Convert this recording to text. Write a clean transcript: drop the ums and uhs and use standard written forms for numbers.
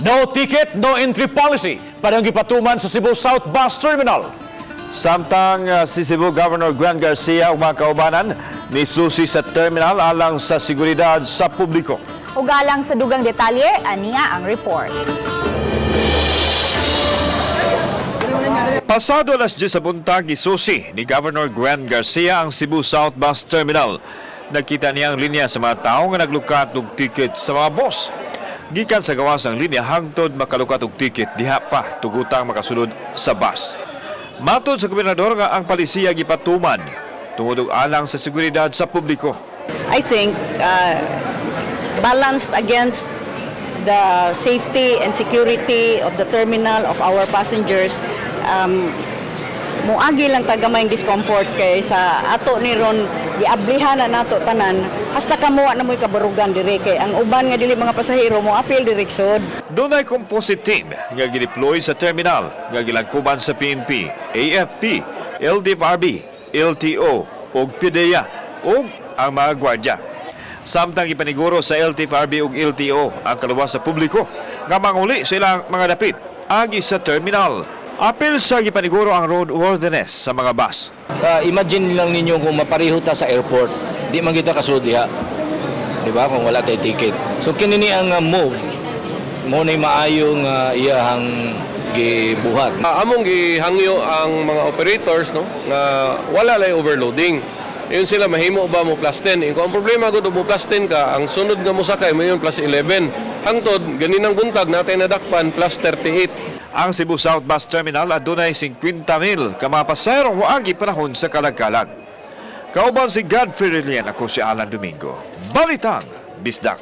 No ticket, no entry policy. Parehong gipatuman sa Cebu South Bus Terminal. Samtang si Cebu Governor Gwen Garcia ug mga kaubanan ni susi sa terminal alang sa seguridad sa publiko. Ug alang sa dugang detalye, ania ang report. Pasado alas 10 sa buntag, gisusi ni Governor Gwen Garcia ang Cebu South Bus Terminal. Nakita niya ang linya sa mga tao nga naglukat og ticket sa mga bus. Gikan sa gawas ang linya hangtod makalukat og ticket, diha pa tugutang makasulod sa bus. Matod sa gobernador nga ang palisiya gipatuman tungod og alang sa seguridad sa publiko. I think balanced against the safety and security of the terminal, of our passengers, muagi lang ta gamayng discomfort kay sa ato ni ron giablihan na nato tanan hasta kamuha na mo'y kabarugan dire kay ang uban nga dili mga pasahero mo apil direksod. Dunay composite team nga gideploy sa terminal nga gilangkuban sa PNP, AFP, LTFRB, LTO ug PDEA ug ang mga gwardya. Samtang ipaniguro sa LTFRB ug LTO ang kaluwas sa publiko nga manguli sa ilang mga dapit agi sa terminal. Apil sa gipaniguro ang roadworthiness sa mga bus. Imagine lang ninyo kung mapareho ta sa airport, di man kita kasulod diha. Di ba? Kung wala tay ticket. So kini ni ang move mo na maayong iyahang gibuhat. Among gihangyo ang mga operators, no, nga wala lay overloading. Yun sila mahimo ba mo plus 10. Kung ang problema gud mo plus 10 ka, ang sunod nga mosakay mo yung plus 11. Hangtod ganinang buntag natay nadakpan plus 38. Ang Cebu South Bus Terminal adunay 50,000 ka mga pasahero moagi panahon sa kalagkalag. Kauban si Godfrey Relian, ako si Alan Domingo. Balitang Bisdak.